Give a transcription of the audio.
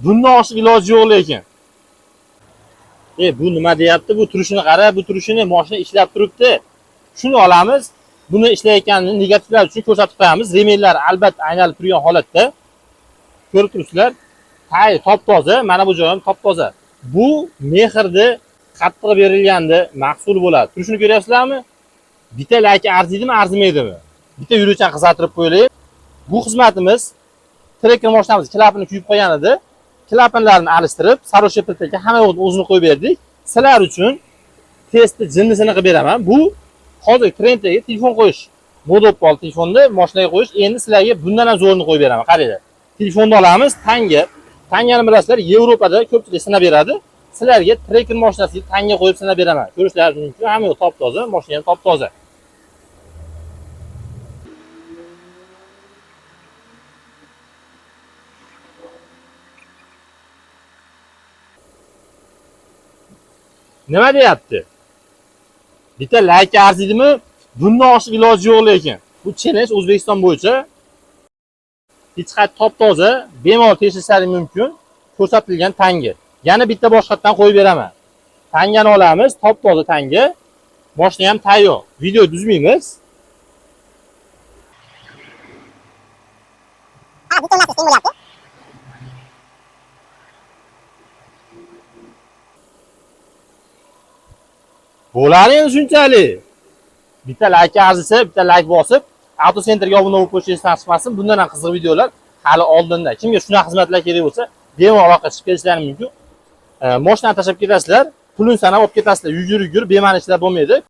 Bundan oshiq iloji yo'q lekin. Bu nima deyapti? Bu turishini qara, bu turishini, mashina ishlab turibdi. Shuni olamiz. Buni ishlayotganini negativlar uchun ko'rsatib qo'yamiz. Remenlar albatta aynalib turgan holatda. Ko'rib turibsizlar. Tay top-toza, mana bu joyi ham top-toza. Bu mehrni qattiq berilganda mahsul bo'ladi. Turishini ko'ryapsizlarmi? Bitta layk arziydimi, arzimaydimi? Bitta yuruvchan qizartirib qo'yaylik. Bu xizmatimiz trekker mashinamiz klapani kuyib qolgan edi. Klapanlarni alishtirib, Sarosha plitaga hamma yo'qni o'zini qo'yib berdik. Sizlar uchun testni jinnisini qilib beraman. Bu hozir trenddagi telefon qo'yish. Moda bo'lib qoldi telefonni mashinaga qo'yish. Endi sizlarga bundan ham zo'rini qo'yib beraman. Qaranglar. Telefonni olamiz, tanga. Tangani bilasizlar, Yevropada ko'pchilik sinab beradi. Sizlarga trekker mashinasiga tanga qo'yib sinab beraman. Ko'rishlaringiz mumkin. Hamma yoq top-toza, mashina ham top-toza. Nima deyapti? Bitta layk arziydimi? Bundan oshiq iloji yo'q lekin. Bu challenge O'zbekiston bo'yicha hech qayerda top-toza, bemalol tekshirishlaring mumkin. Ko'rsatilgan tanga. Yana bitta boshqatdan qo'yib beraman. Tangani olamiz, top-toza tanga. Mashina ham tayyor. Video tuzmaymiz. Ha, bitta narsa teng bo'lyapti. Bo'ladi endi shunchalik. Bitta layk arzisa, bitta layk bosib, Auto Centerga obuna bo'lib qo'yish esdan chiqmasin. Bundan ham qiziq videolar hali oldinda. Kimga shunaqa xizmatlar kerak bo'lsa, bemalol aloqa chiqib kelishlari mumkin. Mashinani tashlab ketasizlar, pulini sanab olib ketasizlar. Yugur-yugur bema'ni ishlar bo'lmaydi.